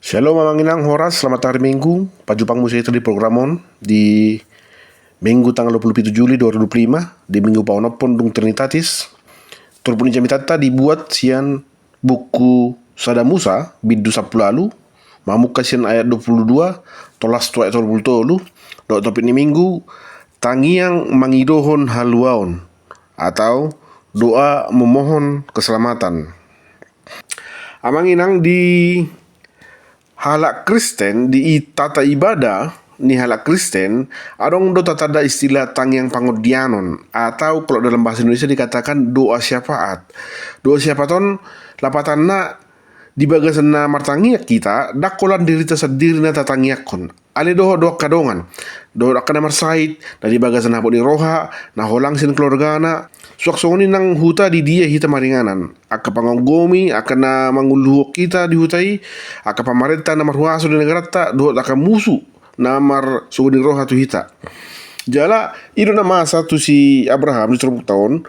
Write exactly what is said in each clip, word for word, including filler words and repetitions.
Shalom amang inang, horas, selamat hari Minggu. Pajumpang muse hita di program on di Minggu tanggal dua puluh pitu Juli dua ribu dua puluh lima, di Minggu paonomhon dung Trinitatis. Turpuk ni jamitanta dibuat sian buku Sada Musa, bindu sampulu ualu, mamungka sian ayat dua puluh dua, tolhas tu ayat tolu pulu tolu, dohot topik ni Minggu, tangiang mangidohon haluaon, atau doa memohon keselamatan. Amang inang, di halak Kristen, di i-, tata ibadah ni halak Kristen, adong do tatanda istilah tangiang pangondianon, atau kalau dalam bahasa Indonesia dikatakan doa syafaat. Doa syafaat on lapatanna di bagasan na martangiang hita, ndang holan dirita sandiri na tatangianghon. Alai dohot do angka dongan, dohot angka na marsahit, na di bagasan habot ni roha, na holang sian keluargana, suang songon i nang huta di dia hita maringanan. Angka pangonggomi, angka na manguluhon hita di huta i, angka pamarenta na marhuaso di negaranta, dohot angka musu na marsogo ni roha tu hita. Jala, i do na masa tu si Abraham di turpukta on,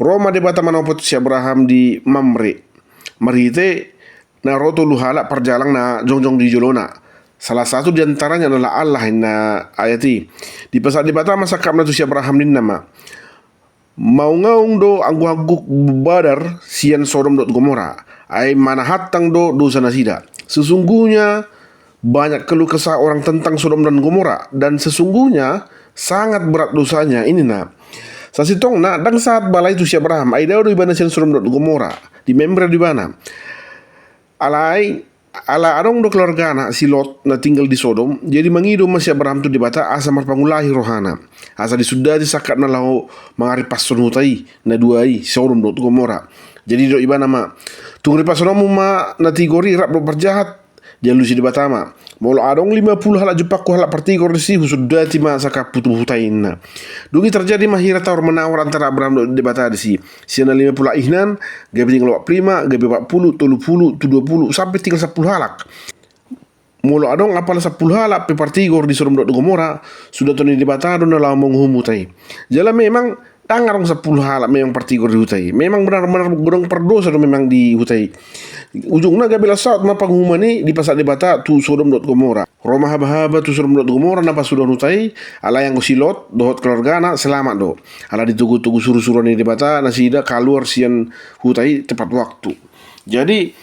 ro ma Debata manopot si Abraham di Mamre. Marhite na ro tolu halak parjalang na jongjong di jolona. Salah satu di antaranya adalah Allah, ninna ayat i. Dipasahat Debata ma sangkapna tu si Abraham, ninna ma: Maungaung do angguk-angguk badar sian Sodom dohot Gomora, ai manahantang do dosa nasida. Sesungguhnya banyak keluh kesah orang tentang Sodom dan Gomora, dan sesungguhnya sangat berat dosanya, ninna. Sasintongna ndang sahat bala i tu si Abraham, ai dao do ibana sian Sodom dohot Gomora, di Mamre do ibana. Alai, ala adong do keluargana si Lot na tinggal di Sodom, jadi mangido ma si Abraham tu Debata asa marpangulahi rohana, asa disundati sangkap na laho mangaripashon huta i, na dua i, Sodom dohot Gomora. Jadi didok ibana ma: Tung ripashononmu ma na tigor i rap dohot parjahat? Dialusi Debata ma: Molo adong lima pulu halak jumpangku halak partigor disi, husundati ma sangkap tu huta i, ninna. Dung i terjadi ma hira tawar menawar antara Abraham dohot Debata disi. Sian na lima pulu halak hinan, gabe tinggal opat pulu lima, gabe opat pulu, tolu pulu, tu dua pulu, sampe tinggal sampulu halak. Molo adong apala sampulu halak pe partigor di Sodom dohot Gomora, sundaton ni Debata do na laho manguhum huta i. Jala memang ndang adong sampulu halak memang partigor di huta i. Memang benar-benar godang pardosa do memang di huta i. Ujungna gabe laos saut ma panguhuman i dipasahat Debata tu Sodom dohot Gomora. Ro ma habahaba tu Sodom dohot Gomora na pasudaon huta i, alai anggo si Lot dohot keluargana selamat do. Ala ditogu-togu surusuruan ni Debata nasida kaluar sian huta i tepat waktu. Jadi,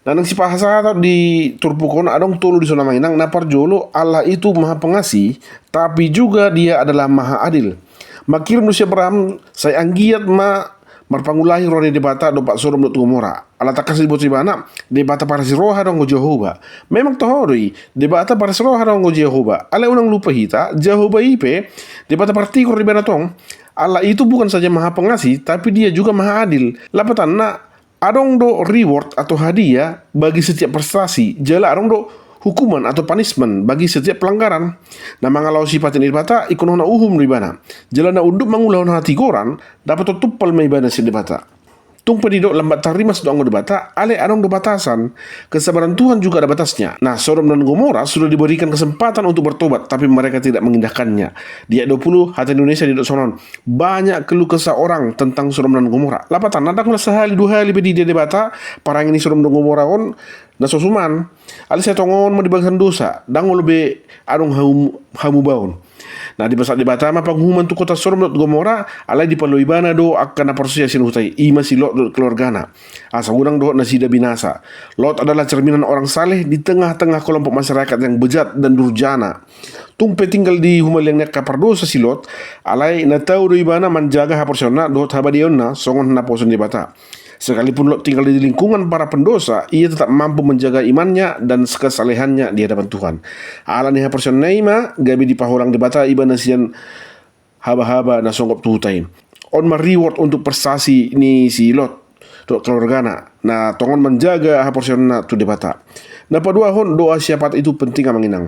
na naeng sipasahaton di turpuk on adong tolu dison, amang inang. Na parjolo, Allah itu Maha Pengasih, tapi juga Dia adalah Maha Adil. Mangkirim do si Abraham, sai anggiat ma marpangulahi roha ni Debata dompak Sodom dohot Gomora. Ala tangkas diboto ibana, Debata parasi roha do anggo Jahowa. Memang toho do i, Debata parasi roha do anggo Jahowa. Alai unang lupa hita, Jahowa i pe Debata partigor do ibana tong. Allah itu bukan saja Maha Pengasih, tapi Dia juga Maha Adil. Lapatanna, adong do reward atau hadiah bagi setiap prestasi, jala adong do hukuman atau punishment bagi setiap pelanggaran. Na mangalaosi patik ni Debata, ingkon hona uhum do ibana. Jala na unduk mangulahon hatigoran, dapot tumpal ma ibana sian Debata. Tung pe didok lambat tarrimas do anggo Debata, alai adong do batasan. Kesabaran Tuhan juga ada batasnya. Nah, Sodom dan Gomora sudah diberikan kesempatan untuk bertobat, tapi mereka tidak mengindahkannya. Di ayat dua puluh, hata Indonesia didok songon on: Banyak keluh kesah orang tentang Sodom dan Gomora. Lapatanna, ndang holan sahali dua hali pe diida Debata parange ni Sodom dan Gomora on na so suman. Alai sai tongon ma di bagasan dosa, ndang olo be adong hamu, hamubaon. Nah, dipasahat Debata ma panguhuman tu kota Sodom dohot Gomora, alai dipalua ibana do angka na porsea sian huta i, i ma si Lot dohot keluargana. Asa unang dohot nasida binasa. Lot adalah cerminan orang saleh di tengah-tengah kelompok masyarakat yang bejat dan durjana. Tung pe tinggal di humaliang ni angka pardosa si Lot, alai na tau do ibana manjaga haporseaonna dohot habadiaonna songon naposo ni Debata. Sekalipun Lot tinggal di lingkungan para pendosa, ia tetap mampu menjaga imannya dan kesalehannya di hadapan Tuhan. Ala ni haporseaonna i ma gabe dipaholang Debata ibana sian habahaba na songgop tu huta i. On ma reward untuk prestasi ni si Lot dohot keluargana, na tongon manjaga haporseaonna tu Debata. Na paduahon, doa syafaat itu penting, amang inang.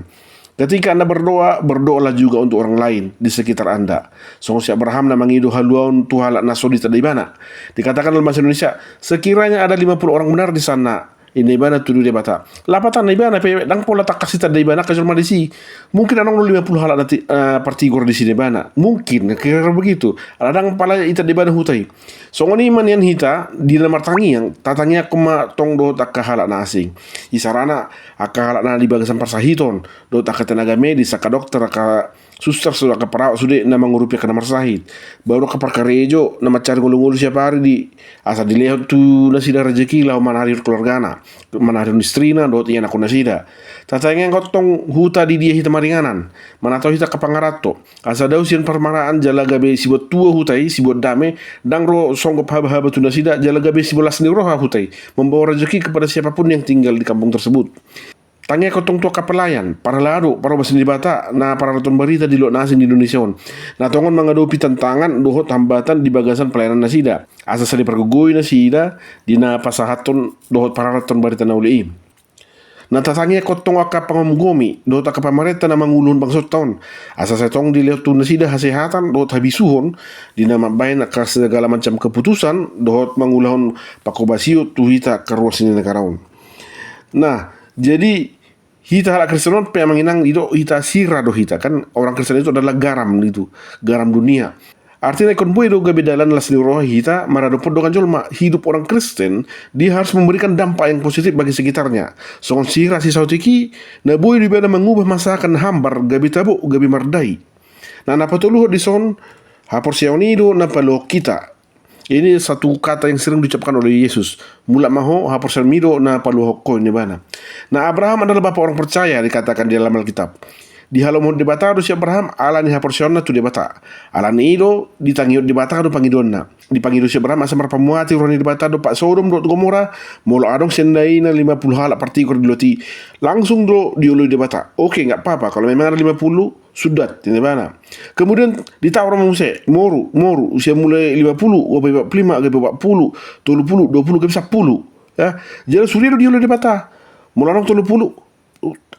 Ketika Anda berdoa, berdoalah juga untuk orang lain di sekitar Anda. Songon si Abraham na mangido haluaon tu halak na so ditanda ibana. Dikatakan dalam bahasa Indonesia, sekiranya ada lima puluh orang benar di sana, Ninna ibana tu Debata. Lapatanna ibana pe ndang pola tangkas ditanda ibana angka jolma disi. Mungkin adong do lima pulu halak na ti-, eh, partigor disi ninna ibana. Mungkin, kira-kira begitu. Ala ndang pola ditanda ibana huta i. Songon i ma nian hita di na martangiang, tatangiangkon ma tong dohot angka halak na asing. Isarana angka halak na di bagasan parsahiton, dohot angka tenaga medis, angka dokter, angka suster, sude angka perawat sude na mangurupi angka na marsahit. Baru angka parkarejo na mansai ngolu-ngolu siap ari di, asa dilehon tu nasida rejeki laho manarihon keluargana, manarihon istrina, dohot ianakhon nasida. Tatangiangkon tong huta di dia hita maringanan, manatau hita angka pangaranto. Asa dao sian parmaraan jala gabe sibuat tua huta i, sibuat dame, ndang ro songgop haba-haba tu nasida, jala gabe sibolas ni roha huta i, membawa rejeki kepada siapapun yang tinggal di kampung tersebut. Tangiangkon tong tu angka pelayan, parhalado, parobas ni Debata, na pararathon barita di luat na asing di Indonesia on. Na tongon mangadopi tantangan dohot hambatan di bagasan pelayanan nasida. Asa sai dipargogoi nasida, di na pasahathon dohot pararathon barita na uli i. Na tatangiangkon tong angka pangomgomi, dohot angka pamarenta na manguluhon bangsonta on. Asa sai tong dilehon tu nasida hasehatan, dohot habisuhon, di na mambahen angka segala macam keputusan, dohot mangulahon panghobasion tu hita angka ruas ni negara on. Nah, jadi hita halak Kristen on pe amang inang, didok hita sira do hita, kan orang Kristen itu adalah garam gitu, garam dunia. Artina ingkon boi do gabe dalan las ni roha hita maradophon dongan jolma. Hidup orang Kristen, dia harus memberikan dampak yang positif bagi sekitarnya. Songon sira sisaotik i, na boi do ibana mangubah masakan na hambar gabe tabo, gabe mardai. Nah, na patoluhon dison, haporseaon i do na paluahon hita. Ini satu kata yang sering diucapkan oleh Yesus. Mulak ma ho, haporseaonmi do na paluahon ho, ninna ibana. Nah, Abraham adalah bapak orang percaya, dikatakan di dalam Alkitab. Dihalomohon Debata do si Abraham ala ni haporseaonna tu Debata. Ala ni i do, ditangihon Debata do pangidoanna. Dipangido si Abraham asa marpamuati roha ni Debata dompak Sodom dohot Gomora, molo adong sian daina lima pulu halak partigor di luat i. Langsung do dioloi Debata. Oke, nggak apa-apa. Kalau memang ada lima puluh, sudat, ninna ibana. Kemudian ditawar ma muse, moru, moru, sian mulai lima pulu, gabe opat pulu lima, gabe opat pulu, tolu pulu, dua pulu, gabe sampulu. Ya, jala sude do dioloi Debata. Molo adong tolu pulu,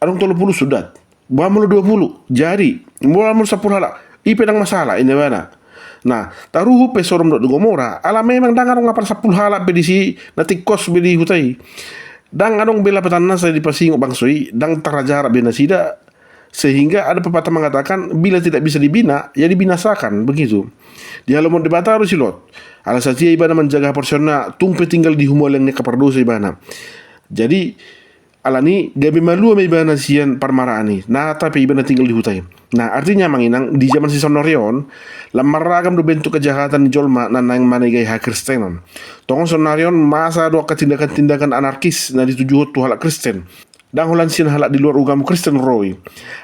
adong tolu pulu sudat. Boha molo dua pulu, jadi. Molo, molo sampulu halak, i pe ndang masalah, ninna ibana. Nah, taruhut pe Sodom dohot Gomora, ala memang ndang adong apala sampulu halak pe disi, na tingkos be di huta i. Ndang adong be lapatanna sai dipasingot bangso i, ndang tarajarak be nasida, sehingga ada pepatah mengatakan, bila tidak bisa dibina, ya dibinasakan, begitu. Dihalomohon Debata do si Lot. Ala satia ibana manjaga haporseaonna, tung pe tinggal di humaliang ni angka pardosa ibana. Jadi, ala ni i gabe malua ma ibana sian parmaraan i, nata pe ibana tinggal di huta i. Nah, artinya amang inang, di zaman si saonnari on, lam marragam do bentuk kejahatan ni jolma na naeng manegai hakristenon. Tongon saonnari on masa do angka tindakan-tindakan anarkis na ditujuhon tu halak Kristen. Ndang holan sian halak di luar ugama Kristen ro i.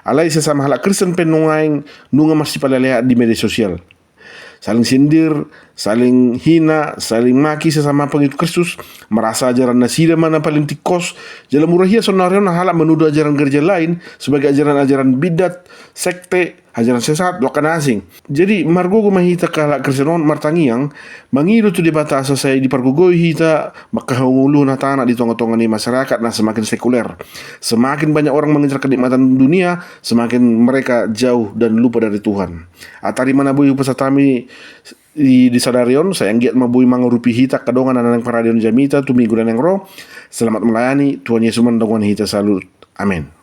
Alai sesama halak Kristen pe nuaeng nunga marsipalelean di media sosial. Saling sindir, saling hina, saling maki sesama pengikut Kristus, merasa ajaran nasida ma na paling tingkos, jala murah ia saonnari on halak menuduh ajaran gereja lain sebagai ajaran-ajaran bidat, sekte, ajaran sesat, dohot angka na asing. Jadi, margogo ma hita halak Kristen on martangiang, mangido tu Debata asa sai dipargogoi hita, mangkangoluhon hatana di tonga-tonga ni masyarakat na semakin sekuler. Semakin banyak orang mengincar kenikmatan dunia, semakin mereka jauh dan lupa dari Tuhan. Atari ma na boi hupasahat hami di, di sadari on, sai anggiat ma boi mangurupi hita angka dongan na naeng parade on jamita tu minggu na naeng ro. Selamat melayani, Tuhan Yesus mandongani hita saluhut. Amen.